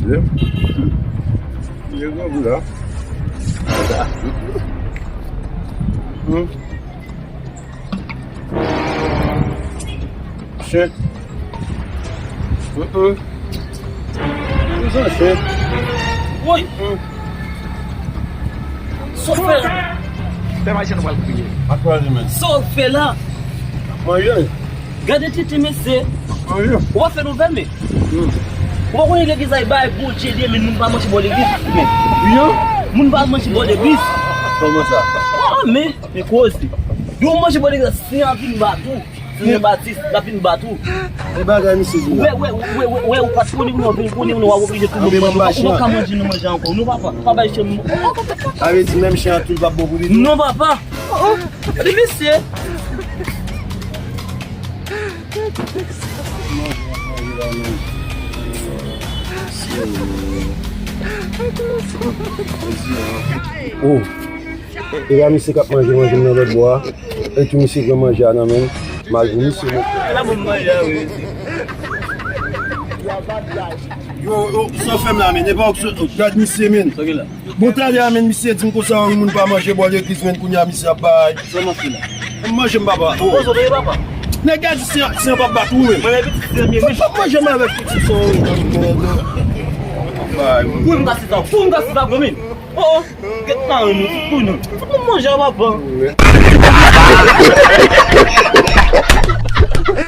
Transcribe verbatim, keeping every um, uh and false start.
Ye grangou la. Hmm. Chen. Mm-mm. Sa chen. Woy! Sa w fè la? Fè mache nou pral kriye. Ak pral di men. Sa w fè la? Manje. Gade tete mesye. Manje. Ou pa fè nouvèl men. Hmm. Ou pa konnen legliz la e bay Bondye li men moun pa manje bò legliz men. Yo? Moun pa manje bò legliz. Kòman sa? Ah men, men koze. Yo manje bò legliz la, si an vin bat ou. Jan Batis, l ap vin bat ou. Ki bagay misye di la? Wè, wè, wè, wè, wè, ou pa t konnen, ou vin konnen, ou ap oblije tou. Anben, manje, ou pa ka manje, nou manje ankò. Non, papa, pa bay chen. Sa vle di menm chen an tou, l p ap bon pou li tou? Non, papa. Oh, oh, gade misye. Oh. E pa misye k ap manje manje m nan lòt bò a. E tou misye pran manje a nan men m. Malgre misye men. Yo, yo, sa w fè m la men. E pa w k sot, gad misye men. Bon, talè a men, misye di m konsa yon moun pa manje bò legliz men, kounye a misye ap bay. M manje m papa. Nèg la di se, se yon pap bat ou men. Mwen pitit se mye men. Pap manje m avèk pitit sa. Pou m ka sita, pou m ka sita gwo men. Oh, oh. Gèt nan nou, tout pou nou. Fout nou manje a papa.